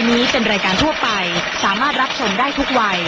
นี้เป็นรายการทั่วไป สามารถรับชมได้ทุกวัย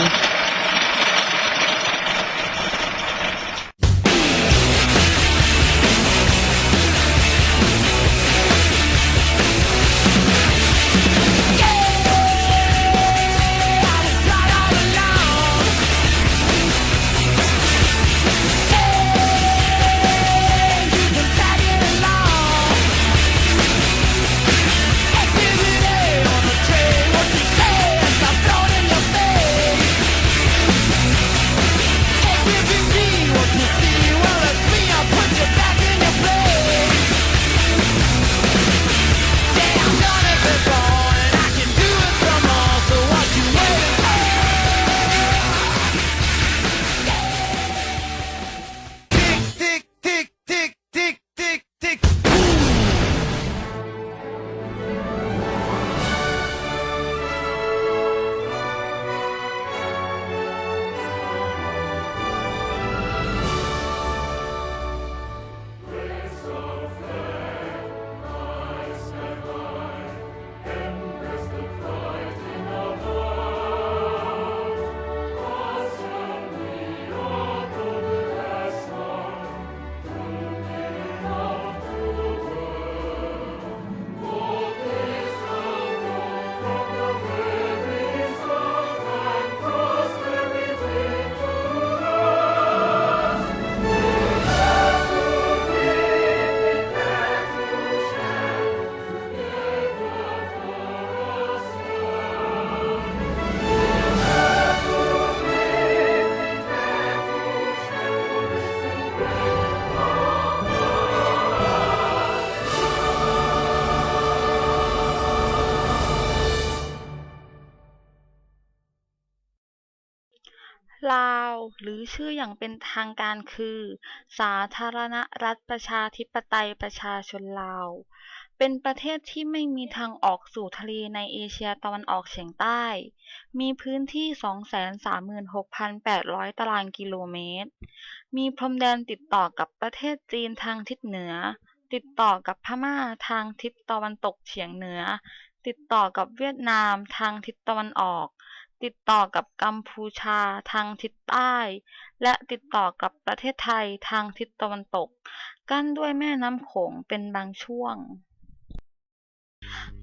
ລາວ ຫຼື ຊື່ຢ່າງເປັນທາງການຄື ສາທາລະນະລັດປະຊາທິປະໄຕປະຊາຊົນລາວ ເປັນປະເທດທີ່ໄມ່ມີທາງອອກສູ່ທະເລໃນເອເຊຍຕາເວັນອອກສຽງໃຕ້, ມີພື້ນທີ່ ສອງແສນສາມໝື່ນຫົກພັນແປດຮ້ອຍຕາລາງກິໂລເມດ, ມີພົມແດນຕິດຕໍ່ກັບປະເທດຈີນທາງທິດເໜືອ, ຕິດຕໍ່ກັບພະມ້າທາງທິດຕາເວັນຕົກສຽງເໜືອ, ຕິດຕໍ່ກັບຫວຽດນາມທາງທິດຕາເວັນອອກ, ຕິດຕໍ່ກັບກຳພູຊາທາງທິດໃຕ້ ແລະ ຕິດຕໍ່ກັບປະເທດໄທທາງທິດຕາເວັນຕົກ, ກັ້ນດ້ວຍແມ່ນ້ຳໂຂງເປັນບາງຊ່ວງ.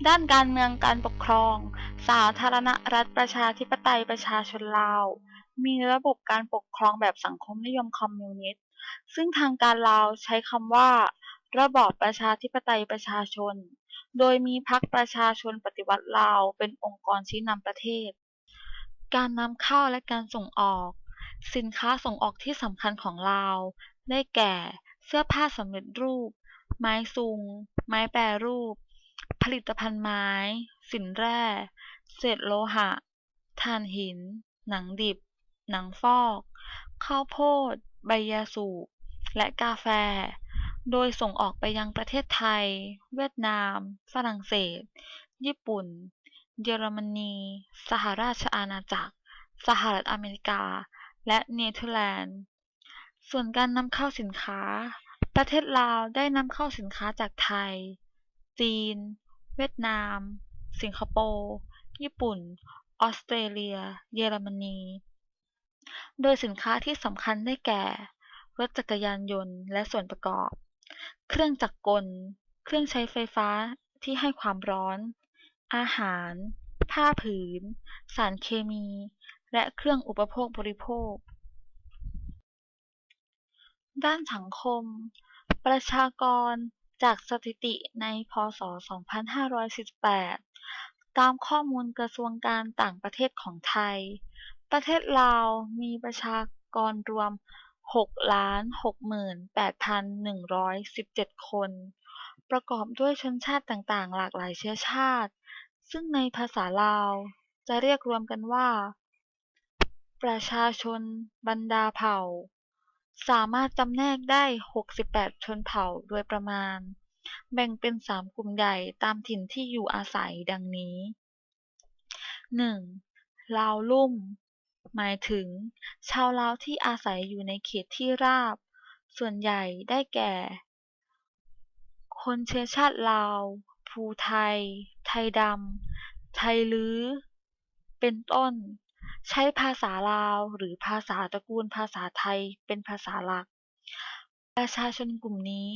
ດ້ານການເມືອງການປົກຄອງ, ສາທາລະນະລັດປະຊາທິປະໄຕປະຊາຊົນລາວ ມີລະບົບການປົກຄອງແບບສັງຄົມນິຍົມຄອມມິວນິດ ຊຶ່ງທາງການລາວໃຊ້ຄຳວ່າ ລະບອບປະຊາທິປະໄຕປະຊາຊົນ, ໂດຍມີພັກປະຊາຊົນປະຕິວັດລາວເປັນອົງກອນຊີ້ນຳປະເທດ. ການນຳເຂົ້າ ແລະ ການສົ່ງອອກ, ສິນຄ້າສົ່ງອອກທີ່ສຳຄັນຂອງລາວ ໄດ້ແກ່ ເສື້ອຜ້າສຳເລັດຮູບ, ໄມ້ຊຸງ, ໄມ້ແປຮູບ, ຜະລິດຕະພັນໄມ້, ສິນແຮ່, ເສດໂລຫະ, ຖ່ານຫີນ, ໜັງດິບ, ໜັງຟອກ, ເຂົ້າໂພດ, ໃບຢາສູບ ແລະ ກາແຟ, ໂດຍສົ່ງອອກໄປຍັງປະເທດໄທ, ຫວຽດນາມ, ຝຣັ່ງເສດ, ຍີ່ປຸ່ນ, ເຢຍລະມະນີ, ສະຫະລາດຊະອານາຈັກ, ສະຫະລັດອາເມລິກາ ແລະ ເນເທີແລນ. ສ່ວນການນຳເຂົ້າສິນຄ້າ, ປະເທດລາວໄດ້ນຳເຂົ້າສິນຄ້າຈາກໄທ, ຈີນ, ຫວຽດນາມ, ສິງກະໂປ, ຍີ່ປຸ່ນ, ອອສເຕຣເລຍ, ເຢຍລະມະນີ, ໂດຍສິນຄ້າທີ່ສຳຄັນໄດ້ແກ່ ລົດຈັກກະຍານຍົນ ແລະ ສ່ວນປະກອບ, ເຄື່ອງຈັກກົນ, ເຄື່ອງໃຊ້ໄຟຟ້າທີ່ໃຫ້ຄວາມຮ້ອນ, ອາຫານ, ຜ້າຜືນ, ສານເຄມີ ແລະ ເຄື່ອງອຸປະໂພກບໍລິໂພກ. ດ້ານສັງຄົມ, ປະຊາກອນຈາກສະຖິຕິໃນ ພ.ສ. ສອງພັນຫ້າຮ້ອຍສີ່ສິບແປດ ຕາມຂໍ້ມູນກະຊວງການຕ່າງປະເທດຂອງໄທ, ປະເທດລາວມີປະຊາກອນລວມ ຫົກລ້ານຫົກໝື່ນແປດພັນໜຶ່ງຮ້ອຍສິບເຈັດຄົນ, ປະກອບດ້ວຍຊົນຊາດຕ່າງໆຫຼາກຫຼາຍເຊື້ອຊາດ, ຊຶ່ງໃນພາສາລາວຈະຮຽກລວມກັນວ່າ ປະຊາຊົນບັນດາເຜົ່າ, ສາມາດຈຳແນກໄດ້ຫົກສິບແປດຊົນເຜົ່າໂດຍປະມານ, ແບ່ງເປັນສາມກຸ່ມໃຫຍ່ຕາມຖິ່ນທີ່ຢູ່ອາໄສ ດັ່ງນີ້. ໜຶ່ງ ລາວລຸ່ມ ໝາຍເຖິງຊາວລາວທີ່ອາໄສຢູ່ໃນເຂດທີ່ລາບ, ສ່ວນໃຫຍ່ໄດ້ແກ່ ຄົນເຊື້ອຊາດລາວ, ພູໄທ, ໄທດຳ, ໄທ ໄທລື ເປັນຕົ້ນ ໃຊ້ພາສາລາວ ຫຼື ພາສາຕະກູນພາສາໄທເປັນພາສາຫຼັກ. ປະຊາຊົນກຸ່ມນີ້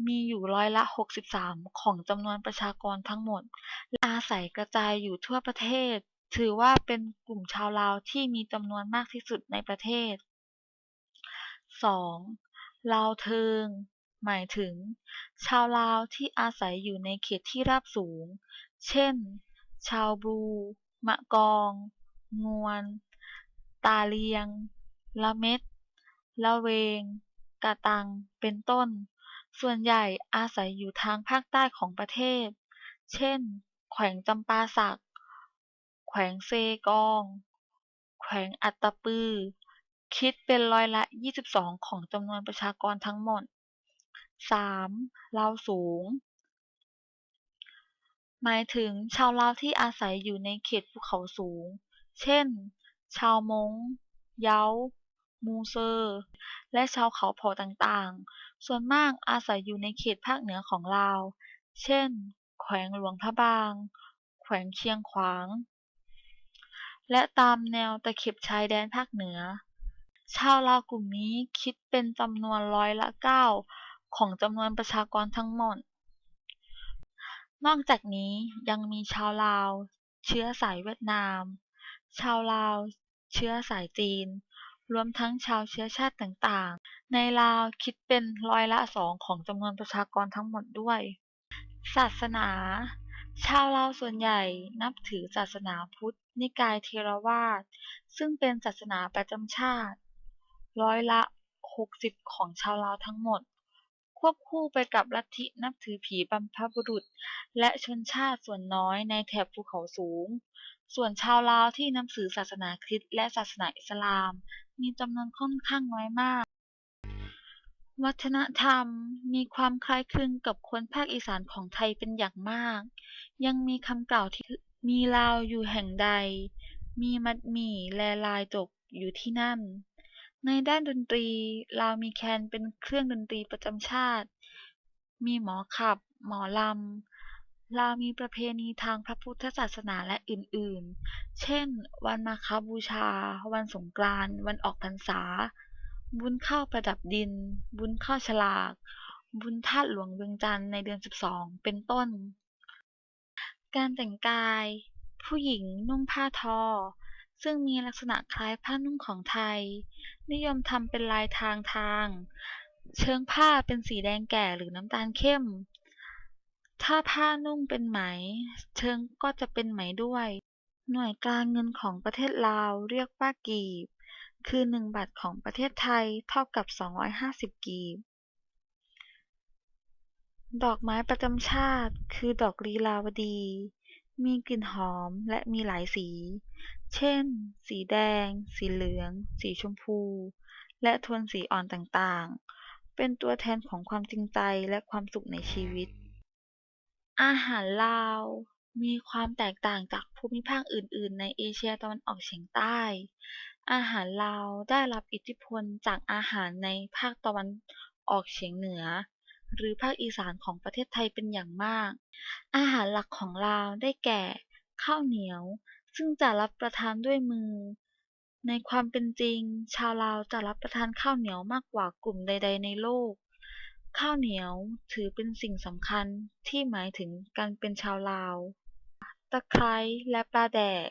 ມີຢູ່ຮ້ອຍລະຫົກສິບສາມຂອງຈຳນວນປະຊາກອນທັງໝົດ ແລະ ອາໄສກະຈາຍຢູ່ທົ່ວປະເທດ, ຖືວ່າເປັນກຸ່ມຊາວລາວທີ່ມີຈຳນວນມາກທີ່ສຸດໃນປະເທດ. ສອງ ລາວເທີງ ໝາຍເຖິງຊາວລາວທີ່ອາໄສຢູ່ໃນເຂດທີ່ລາບສູງ ເຊັ່ນ ຊາວບລູ, ມະກອງ, ງວນ, ຕາລຽງ, ລະເມັດ, ລະເວງ, ກະຕັງ ເປັນຕົ້ນ, ສ່ວນໃຫຍ່ອາໄສຢູ່ທາງພາກໃຕ້ຂອງປະເທດ ເຊັ່ນ ແຂວງຈຳປາສັກ, ແຂວງເຊກອງ, ແຂວງອັດຕະປື ຄິດເປັນຮ້ອຍລະຊາວສອງຂອງຈຳນວນປະຊາກອນທັງໝົດ. ສາມ ລາວສູງ ໝາຍເຖິງຊາວລາວທີ່ອາໄສຢູ່ໃນເຂດພູເຂົາສູງ ເຊັ່ນ ຊາວມົ້ງ, ເຍົາ, ມູເຊີ ແລະ ຊາວເຜົ່າຕ່າງໆ ສ່ວນມາກອາໄສຢູ່ໃນເຂດພາກເໜືອຂອງລາວ ເຊັ່ນ ແຂວງຫຼວງພະບາງ, ແຂວງຊຽງຂວາງ ແລະ ຕາມແນວຕະເຂັບຊາຍແດນພາກເໜືອ. ຊາວລາວກຸ່ມນີ້ຄິດເປັນຈຳນວນຮ້ອຍລະເກົ້າຂອງຈຳນວນປະຊາກອນທັງໝົດ. ນອກຈາກນີ້ຍັງມີຊາວລາວເຊື້ອສາຍຫວຽດນາມ, ຊາວລາວເຊື້ອສາຍຈີນ, ລວມທັງຊາວເຊື້ອຊາດຕ່າງໆໃນລາວ ຄິດເປັນຮ້ອຍລະສອງຂອງຈຳນວນປະຊາກອນທັງໝົດດ້ວຍ. ສາສະໜາ ຊາວລາວສ່ວນໃຫຍ່ນັບຖືສາສະໜາພຸດ ນິກາຍເຖລະວາດ ຊຶ່ງເປັນສາສະໜາປະຈຳຊາດ, ຮ້ອຍລະຫົກສິບຂອງຊາວລາວທັງໝົດ, ຄວບຄູ່ໄປກັບລັດທິນັບຖືຜີບັນພະບຸລຸດ ແລະ ຊົນຊາດສ່ວນນ້ອຍໃນແຖບພູເຂົາສູງ. ສ່ວນຊາວລາວທີ່ນັບຖືສາສະໜາຄຣິດ ແລະ ສາສະໜາອິດສະລາມ ມີຈຳນວນຂ້ອນຂ້າງນ້ອຍມາກ. ວັດທະນະທຳມີຄວາມຄ້າຍຄຶງກັບຄົນພາກອີສານຂອງໄທເປັນຢ່າງມາກ. ຍັງມີຄຳກ່າວທີ່ ມີລາວຢູ່ແຫ່ງໃດ ມີມັດໝີ່ ແລະ ລາຍຈົກຢູ່ທີ່ນັ້ນ. ໃນດ້ານດົນຕີ, ລາວມີແຄນເປັນເຄື່ອງດົນຕີປະຈຳຊາດ, ມີໝໍຂັບ, ໝໍລຳ. ລາວມີປະເພນີທາງພະພຸດທະສາສະໜາ ແລະ ອື່ນໆ ເຊັ່ນ ວັນມາຄະບູຊາ, ວັນສົງການ, ວັນອອກພັນສາ, ບຸນເຂົ້າປະດັບດິນ, ບຸນເຂົ້າສະຫຼາກ, ບຸນທາດຫຼວງວຽງຈັນໃນເດືອນສິບສອງ ເປັນຕົ້ນ. ການແຕ່ງກາຍ, ຜູ້ຍິງນຸ່ງຜ້າທໍ ຊຶ່ງມີລັກສະນະຄ້າຍຜ້ານຸ່ງຂອງໄທ, ນິຍົມທຳເປັນລາຍທາງທາງ, ເຊີງຜ້າເປັນສີແດງແກ່ ຫຼື ນ້ຳຕານເຂັ້ມ. ຖ້າຜ້ານຸ່ງເປັນໄໝ, ເຊີງກໍຈະເປັນໄໝດ້ວຍ. ໜ່ວຍກາເງິນຂອງປະເທດລາວ ຮຽກວ່າກີບ ຄືໜຶ່ງບາດຂອງປະເທດໄທ ເທົ່າກັບສອງຮ້ອຍຫ້າສິບກີບ. ດອກໄມ້ປະຈຳຊາດ ຄືດອກລີລາວະດີ ມີກິ່ນຫອມ ແລະ ມີຫຼາຍສີ ເຊັ່ນ ສີແດງ, ສີເຫຼືອງ, ສີຊົມພູ ແລະ ໂທນສີອ່ອນຕ່າງໆ ເປັນຕົວແທນຂອງຄວາມຈິງໃຈ ແລະ ຄວາມສຸກໃນຊີວິດ. ອາຫານລາວມີຄວາມແຕກຕ່າງຈາກພູມິພາກອື່ນໆໃນເອເຊຍຕາເວັນອອກສຽງໃຕ້. ອາຫານລາວໄດ້ຮັບອິດທິພົນຈາກອາຫານໃນພາກຕາເວັນອອກສຽງເໜືອ ຫຼື ພາກອີສານຂອງປະເທດໄທເປັນຢ່າງມາກ. ອາຫານຫຼັກຂອງລາວໄດ້ແກ່ ເຂົ້າໜຽວ ຊຶ່ງຈະຮັບປະທານດ້ວຍມື. ໃນຄວາມເປັນຈິງ, ຊາວລາວຈະຮັບປະທານເຂົ້າໜຽວມາກກວ່າກຸ່ມໃດໆໃນໂລກ. ເຂົ້າໜຽວຖືເປັນສິ່ງສຳຄັນທີ່ໝາຍເຖິງການເປັນຊາວລາວ. ຕະໄຄ ແລະ ປາແດກ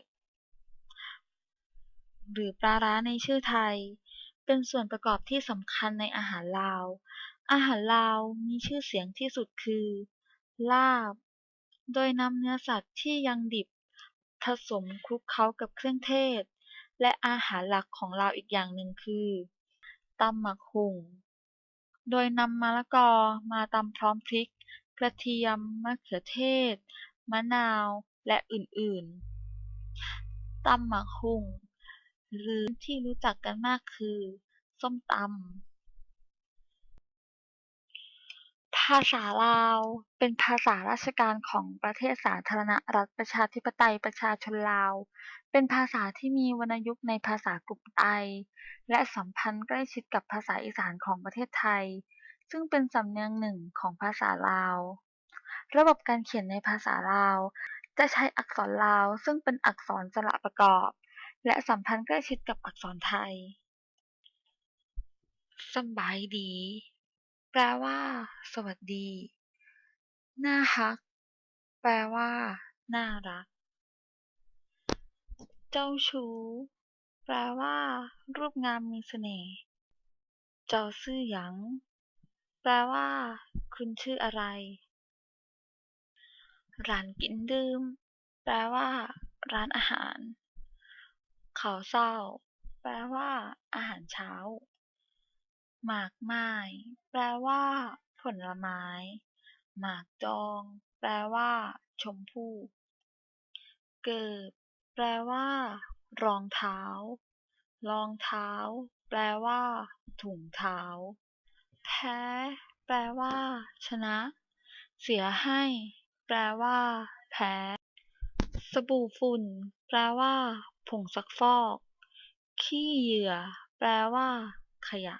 ຫຼື ປາຮ້າໃນຊື່ໄທ ເປັນສ່ວນປະກອບທີ່ສຳຄັນໃນອາຫານລາວ. ອາຫານລາວມີຊື່ສຽງທີ່ສຸດຄື ລາບ ໂດຍນຳເນື້ອສັດທີ່ຍັງດິບ ຜະສົມຄລຸກເຄົ້າກັບເຄື່ອງເທດ ແລະ ອາຫານຫຼັກຂອງລາວອີກຢ່າງໜຶ່ງຄື ຕຳໝາກຫຸ່ງ ໂດຍນຳມະລະກອມາຕຳພ້ອມພຣິກ, ກະທຽມ, ມະເຂືອເທດ, ມະນາວ ແລະ ອື່ນໆ. ຕຳໝາກຫຸ່ງ ຫຼື ທີ່ຮູ້ຈັກກັນມາກຄື ສົ້ມຕຳ. ພາສາລາວ ເປັນພາສາລາຊະການຂອງປະເທດສາທາລະນະລັດປະຊາທິປະໄຕປະຊາຊົນລາວ, ເປັນພາສາທີ່ມີວັນນະຍຸກໃນພາສາກຸ່ມໄຕ ແລະ ສຳພັນໃກ້ຊິດກັບພາສາອີສານຂອງປະເທດໄທ, ຊຶ່ງເປັນສຳນຽງໜຶ່ງຂອງພາສາລາວ. ລະບົບການຂຽນໃນພາສາລາວ ຈະໃຊ້ອັກສອນລາວ ເຊິ່ງເປັນອັກສອນສະຫຼະປະກອບ ແລະ ສຳພັນໃກ້ຊິດກັບອັກສອນໄທ. ສຳບາຍດີ ແປວ່າ ສະຫວັດດີ. ໜ້າຮັກ ແປວ່າ ໜ້າລັກ. ເຈົ້າຊູ້ ແປວ່າ ຮູບງາມມີສະເໜ່. ເຈົ້າຊື່ຫຍັງ? ແປວ່າ ຄຸນຊື່ອະໄລ? ຮ້ານກິນດື່ມ ແປວ່າ ຮ້ານອາຫານ. ເຂົ້າເຊົ້າ ແປວ່າ ອາຫານເຊົ້າ. ໝາກໝ້າຍ ແປວ່າ ຜົນລະໄມ້. ໝາກດອງ ແປວ່າ ຊົມພູ. ເກີບ ແປວ່າ ລອງເທົ້າ. ລອງເທົ້າ ແປວ່າ ຖົງເທົ້າ. ແພ້ ແປວ່າ ຊະນະ. ເສຍຫາຍ ແປວ່າ ແພ້. ສະບູຝຸ່ນ ແປວ່າ ຜົງຊັກຟອກ. ຂີ້ເຫຍື້ອ ແປວ່າ ຂະຫຍະ.